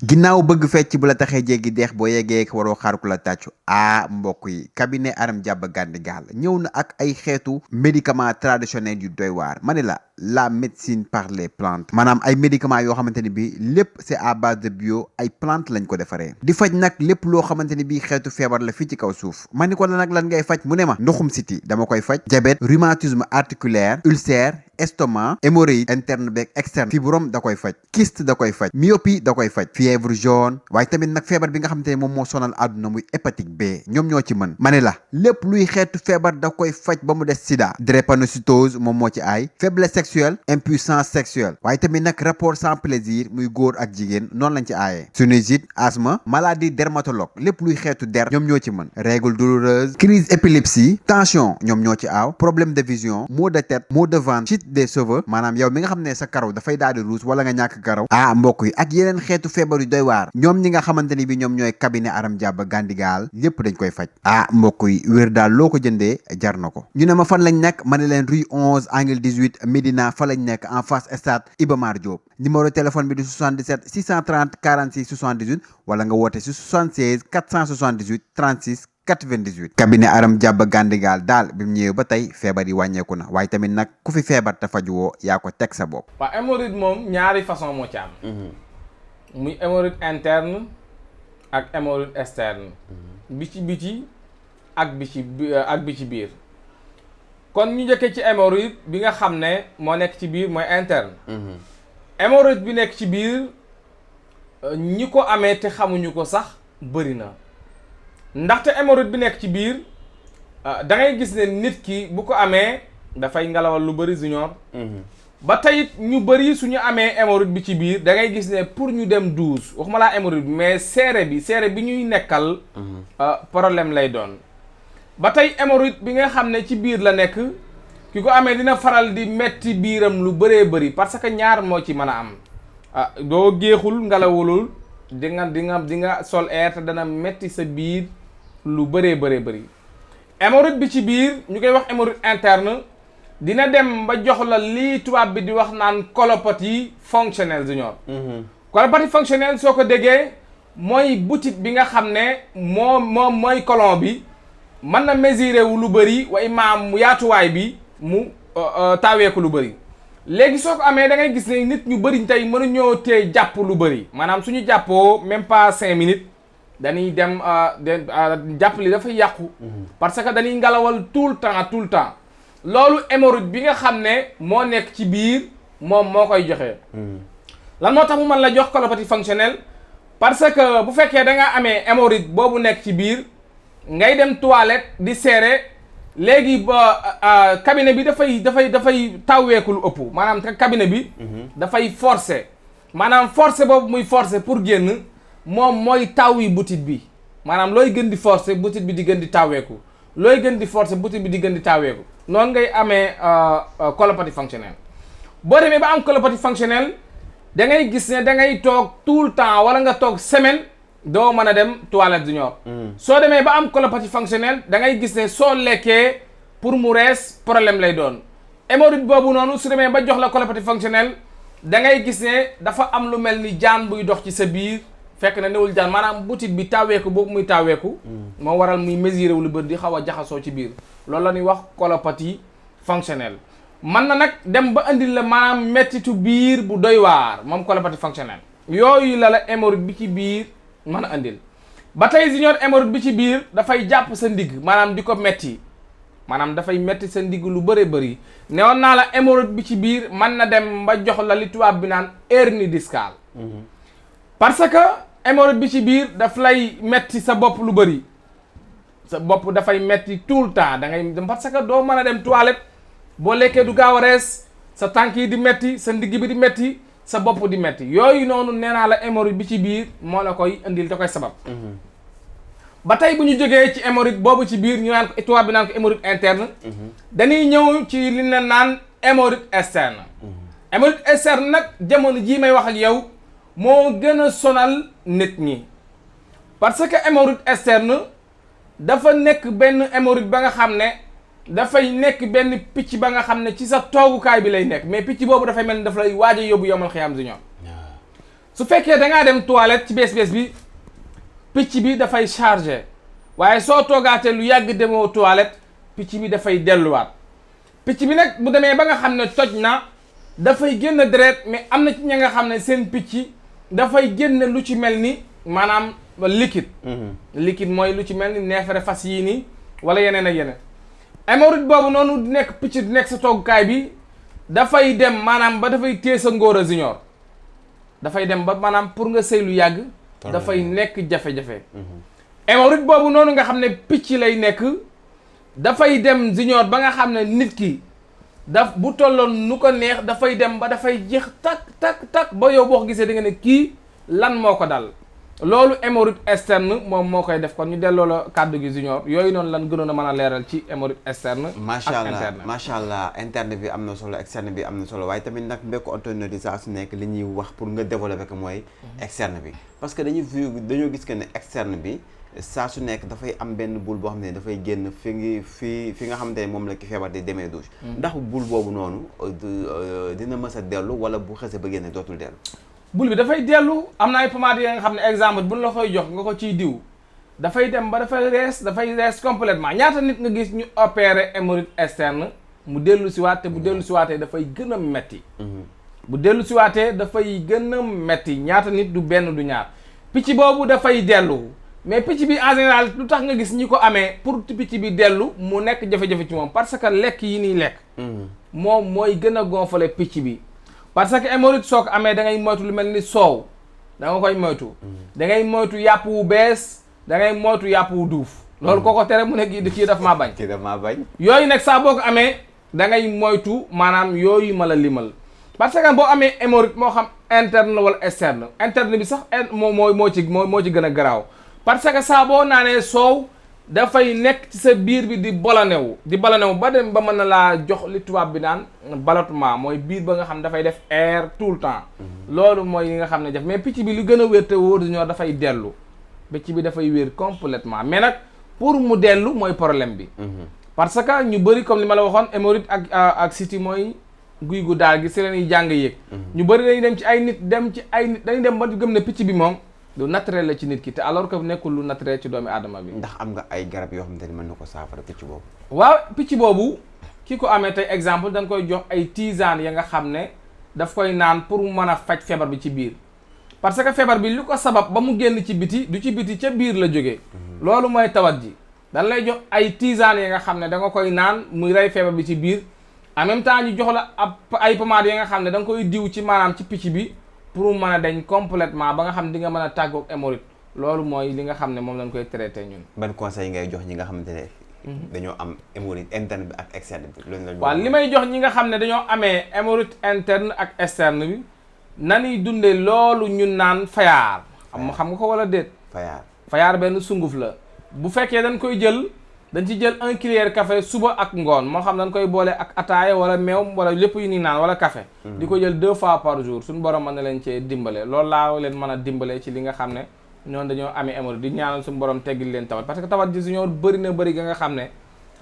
ginnaaw bëgg fecc bu la taxee jéggi deex boo yeggee waroo xaar ku la tàccu mbokk yi cabinet Aram Diaba Gandigal ñëw na ak ay xeetu médicament traditionnel yu doy waar ma ne la médecine par les plantes maanaam ay médicaments yoo xamante ni bi lépp c'est à base de bio ay plantes lañ ko defaree di faj nag lépp loo xamante ni bi xeetu feebar la fii ci kaw suuf ma ni ko la nag lan ngay faj mu ne ma ndoxum siti dama koy faj diabète rhumatisme articulaire ulcère estomac hémorroïde interne beeg externe fibrome da koy faj kyste da koy faj myopie da koy faj fièvre jaune waaye tamit nag feebar bi nga xamante ne moom moo sonal àdduna muy hépatique B ñoom ñoo ci mën ma ne la lépp luy xeetu feebar da koy faj ba mu des sida drépanocytose moom moo ci aay faiblesse sexuelle impuissance sexuelle waaye tamit nag rapport sans plaisir muy góor ak jigéen noonu lañ ci aayee sinusite asthme maladie dermatologue lépp luy xeetu der ñoom ñoo ci mën règle douloureuse crise épilepsie tension ñoom ñoo ci aaw problème de vision maux de tête maux de ventre chute des cheveux maanaam yow mi nga xam ne sa karaw dafay daal di ruus wala nga ñàkk karaw mbokk yi ak yeneen xeetu feebar yu doy waar ñoom ñi nga xamante ni bi ñoom ñooy cabinet Aram Diaba Gandigal lépp dañ koy faj mbokk yi wér daal loo ko jëndee jar na ko ñu ne ma fan lañ nekk ma ne leen rue 11 angle 18 Médina fa lañ nekk en face stade Iba Mar Diop numéro téléphone bi di 77 630 46 78 wala nga woote si 76 478 36 98 cabinet Aram Diaba Gandigal daal bi mu ñëwee ba tey feebar yi wàññeeku na waaye tamit nag ku fi feebar te faju woo yaa ko teg sa bopp. waaw hémorroïde moom ñaari façon moo ci am. muy hémorroïde interne ak hémorroïde externe. bi ci biti ak bi ci biir. kon ñu njëkkee ci hémorroïde bi nga xam ne moo nekk ci biir mooy interne. hémorroïde bi nekk ci biir ñi ko amee te xamuñu ko sax bëri na. ndaxte hémorroïde bi nekk ci biir da ngay gis ne nit ki bu ko amee dafay ngelawal lu bëri junior ba tey ñu bëri suñu amee hémorroïde bi ci biir da ngay gis ne pour ñu dem douche waxuma laa hémorroïde bi mais seere bi ñuy nekkal problème lay doon ba tey hémorroïde bi nga xam ne ci biir la nekk ki ko amee dina faral di metti biiram lu bëree bëri parce que ñaar moo ci mën a am doo géexul ngelawulul di nga sol air te dana metti sa biir lu bëree bëri hémorroïde bi ci biir ñu koy wax hémorroïde interne dina dem ba jox la lii tubaab bi di wax naan colopathie fonctionnelle junior colopathie fonctionnelle soo ko déggee mooy butit bi nga xam ne moom mooy colon bi mën na mesurer wu lu bëri way maam yaatuwaay bi mu taaweeku lu bëri léegi soo ko amee da ngay gis ne nit ñu bëri tey mënuñoo tee jàpp lu bëri maanaam suñu jàppoo même pas 5 minutes dañuy dem jàpp li dafay yàqu parce que dañuy ngalawal tout le temps loolu hémorroïde bi nga xam ne moo nekk ci biir moom moo koy joxe. lan moo tax mu mën la jox colopathie fonctionnelle parce que bu fekkee da nga amee hémorroïde boobu nekk ci biir ngay dem toilette di serré léegi ba cabinet bi dafay tawweeku lu ëpp maanaam cabinet bi dafay forcer maanaam forcer boobu muy forcer pour génn moom mooy taw yi butit bi maanaam looy gën di forcer butit bi di gën di tawweeku looy gën di forcer butit bi di gën di tawweeku noonu ngay amee colopathie fonctionnelle boo demee ba am colopathie fonctionnelle da ngay gis ne da ngay toog tout le temps wala nga toog semaine doo mën a dem toilette junior soo demee ba am colopathie fonctionnelle da ngay gis ne soo lekkee pour mu rees problème lay doon hémorroïde boobu noonu su demee ba jox la colopathie fonctionnelle da ngay gis ne dafa am lu mel ni jaan buy dox ci sa biir fekk na newul jaan maanaam butit bi taaweeku boobu muy taaweeku moo waral muy mesurer wu lu bëri di xaw a jaxasoo ci biir loolu la ñuy wax colopathie fonctionnelle mën na nag dem ba indil la maanaam mettitu biir bu doy waar moom colopathie fonctionnelle yooyu la hémorroïde bi ci biir mën a indil ba tey junior hémorroïde bi ci biir dafay jàpp sa ndigg maanaam di ko metti maanaam dafay metti sa ndigg lu bëree bëri newoon naa la hémorroïde bi ci biir mën na dem ba jox la li tubaab bi naan hernie discale parce que hémorroïde bi ci biir daf lay metti sa bopp lu bëri sa bopp dafay metti tout le temps da ngay dem parce que doo mën a dem toilette boo lekkee du gaaw a rees sa tànk yi di metti sa ndigg bi di metti sa bopp di metti yooyu noonu nee naa la hémorroïde bi ci biir moo la koy indil da koy sabab ba tey bu ñu jógee ci hémorroïde boobu ci biir ñu naan ko tubaab bi naan ko hémorroïde interne dañuy ñëw ci li na naan hémorroïde externe hémorroïde externe nag jamono jii may wax ak yow moo gën a sonal nit ñi parce que hémorroïde externe dafa nekk benn hémorroïde ba nga xam ne dafay nekk benn picc ba nga xam ne ci sa toogukaay bi lay nekk mais picc boobu dafay mel ni daf lay waaj a yóbbu yomal xiyaam si ñoom su fekkee da ngaa dem toilette ci bees bi picc bi dafay chargé waaye soo toogaatee lu yàgg demoo toilette picc bi dafay delluwaat picc bi nag bu demee ba nga xam ne toj na dafay génn deret mais am na ci ña nga xam ne seen picc dafay génn lu ci mel ni maanaam liquide. liquide mooy lu ci mel ni neefere fas yii nii wala yeneen ak yeneen. hémorroïde boobu noonu di nekk picc di nekk sa toggukaay bi dafay dem maanaam ba dafay téye sa ngóor a junior dafay dem ba maanaam pour nga sëy lu yàgg. dafay nekk jafe-jafe. hémorroïde boobu noonu nga xam ne picc lay nekk dafay dem junior ba nga xam ne nit ki bu tolloon nu ko neex dafay dem ba dafay jeex tak ba yow boo ko gisee da nga ne kii lan moo ko dal. loolu hémorroïde externe moom moo koy def kon ñu delloo la kàddu gi junior yooyu noonu lan gënoon a mën a leeral ci hémorroïde externe ak interne. macha allah interne bi am na solo externe bi am na solo waaye tamit nag mbokku internet yi saa su nekk li ñuy wax pour nga développer ko mooy externe bi parce que dañoo gis que ne externe bi saa su nekk dafay am benn boule boo xam ne dafay génn fi nga xamante ne moom la ki feebar di demee douche ndax boule boobu noonu dina mës a dellu wala bu xëse ba génne dootul dellu. bul bi dafay dellu am na ay pommades yi nga xam ne exemple buñ la koy jox nga ko ciy diw dafay dem ba dafay rees complètement ñaata nit nga gis ñu opéré hémorroïde externe mu dellu si waat te bu dellu si waatee dafay gën a metti bu dellu si waatee dafay gën a metti ñaata nit du benn du ñaar picc boobu dafay dellu mais picc bi en général lu tax nga gis ñi ko amee pour picc bi dellu mu nekk jafe-jafe ci moom parce que lekk yi nii lekk moom mooy gën a gonfler picc bi parce que hémorroïde soo ko amee da ngay moytu lu mel ni soow da nga koy moytu da ngay moytu yàpp wu bees da ngay moytu yàpp wu duuf loolu koo ko tere mu ne kii daf maa bañ yooyu nag saa boo ko amee da ngay moytu maanaam yooyu ma la limal parce que boo amee hémorroïde moo xam interne wala externe interne bi sax moo ci gën a garaaw parce que saa boo naanee soow dafay nekk ci sa biir bi di balanewu ba dem ba mën na laa jox li tubaab bi naan ballottement mooy biir ba nga xam dafay def air tout le temps loolu mooy li nga xam ne def mais picc bi li gën a wér te wóor ñoo dafay dellu picc bi dafay wér complètement mais nag pour mu dellu mooy problème bi parce que ñu bëri comme li ma la waxoon hémorroïde ak city mooy guy gu daal gi si leen yi jàng yéeg ñu bëri dañuy dem ci ay nit dañuy dem ba gëm ne picc bi moom lu naturel la ci nit ki te alors que nekkul lu naturel ci doomi aadama bi. ndax am nga ay garab yoo xamante ni mën na ko saafara picc boobu. waaw picc boobu ki ko amee tey exemple dañ koy jox ay tisane ya nga xam ne daf koy naan pour mu mën a faj feebar bi ci biir parce que feebar bi li ko sabab ba mu génn ci biti du ci biti ca biir la jógee. loolu mooy tawat ji dañ lay jox ay tisane ya nga xam ne da nga koy naan muy rey feebar bi ci biir en même temps ñu jox la ay pommades ya nga xam ne da nga koy diw ci maanaam ci picc bi. pour mu mën a dañ complètement ba nga xam di nga mën a tàggoog hémorroïde loolu mooy li nga xam ne moom lañ koy traité ñun. ban conseil ngay jox ñi nga xamante ne dañoo am hémorroïde interne bi ak externe bi loolu la. waaw li may jox ñi nga xam ne dañoo amee hémorroïde interne ak externe bi nañuy dundee loolu ñun naan fayaar. xam nga ko wala déet. fayaar benn sunguf la bu fekkee dañ koy jël dañ ci jël 1 cuillère café suba ak ngoon moo xam dañ koy boole ak ataaya wala meew wala lépp yu ni naan wala café di ko jël 2 fois par jour suñu borom mën na leen cee dimbale loolu laa leen mën a dimbale ci li nga xam ne ñoon dañoo amee hémorroïde di ñaanal suñu borom teggil leen tawat parce que tawat ji suñoo bëri na bëri ga nga xam ne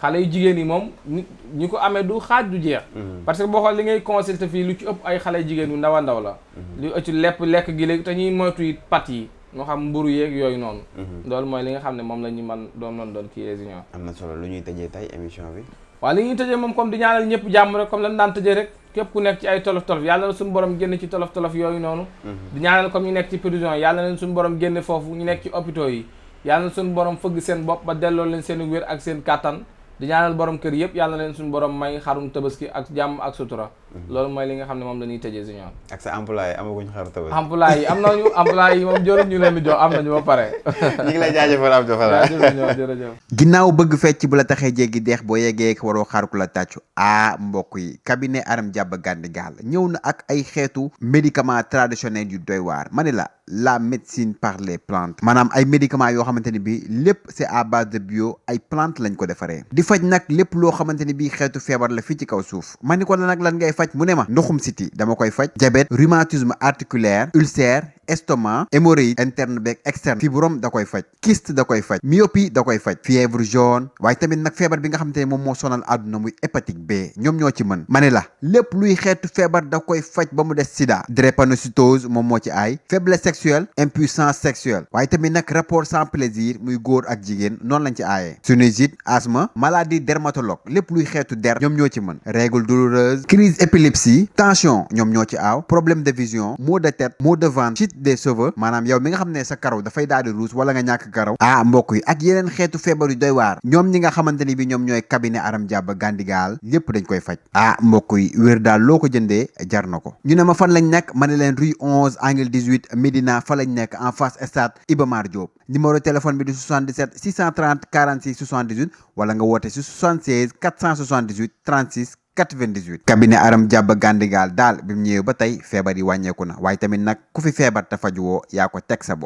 xale yu jigéen yi moom ñi ko amee du xaaj du jeex parce que boo xool li ngay consulter fii lu ci ëpp ay xale jigéen yu ndaw a ndaw la lu ëcc lekk gi léegi te ñuy moytu pat yi moo xam mburu yeeg yooyu noonu loolu mooy li nga xam ne moom la ñu man doon kii réunion am na solo lu ñuy tëjee tey émission bi waaw li ñuy tëjee moom comme di ñaanal ñëpp jàmm rek comme lan daan tëjee rek képp ku nekk ci ay tolof-tolof yàlla na suñu borom génn ci tolof-tolof yooyu noonu di ñaanal comme ñu nekk ci prison yàlla na leen suñu borom génne foofu ñu nekk ci hôpitaux yi yàlla na suñu borom fëgg seen bopp ba delloo leen seen wér ak seen kàttan di ñaanal borom kër yëpp yàlla na leen suñu borom may xarum tabaski ak jàmm ak sutura loolu mooy li nga xam ne moom dañuy tëjee Junior ak sa employé amaguñ xarum tabaski employé yi am nañu employé yi moom jëruñ ñu leen di jox am nañu ba pare ñu ngi lay jaajëfal am jërëjëf ginnaaw bëgg fecc bu la taxee jéggi deex boo yeggee waroo xaar ku la tàccu mbokk yi cabinet Aram Diaba Gandigal ñëw na ak ay xeetu médicament traditionnel yu doy waar ma ne la médecine par les plantes maanaam ay médicaments yoo xamante ne bi lépp c'est à base de bio ay plantes lañ ko defaree di faj nag lépp loo xamante ne bi xeetu feebar la fii ci kaw suuf ma ni ko la nag lan ngay faj mu ne ma ndoxum siti dama koy faj diabète rhumatisme articulaire ulcère estomac, hémorroïde interne beeg externe, fibrome da koy faj, kyste da koy faj, myopie da koy faj, fièvre jaune, waaye tamit nag feebar bi nga xamante ne moom moo sonal àdduna muy hépatique B ñoom ñoo ci mën. ma ne la lépp luy xeetu feebar da koy faj ba mu des sida, drépanocytose moom moo ci aay, faiblesse sexuelle, impuissance sexuelle, waaye tamit nag rapport sans plaisir muy góor ak jigéen noonu lañ ci aayee. sinusite, asthme, maladie dermatologue lépp luy xeetu der ñoom ñoo ci mën. règle douloureuse, crise épilepsie, tension ñoom ñoo ci aaw, problème de vision, maux de tête, maux de ventre, chute des cheveux maanaam yow mi nga xam ne sa karaw dafay daal di ruus wala nga ñàkk karaw. mbokk yi ak yeneen xeetu feebar yu doy waar ñoom ñi nga xamante ni bi ñoom ñooy cabinet Aram Diaba Gandigal lépp dañ koy faj. mbokk yi wér daal loo ko jëndee jar na ko. ñu ne ma fan lañ nekk ma ne leen rue 11 angle 18 Médina fa lañ nekk en face stade Iba Mar Diop. numéro téléphone bi di 77 630 46 78 wala nga woote si 76 478 36 98. cabinet Aram Diaba Gandigal daal bi mu ñëwee ba tey feebar yi wàññeeku na waaye tamit nag ku fi feebar te faju woo yaa ko teg sa bopp.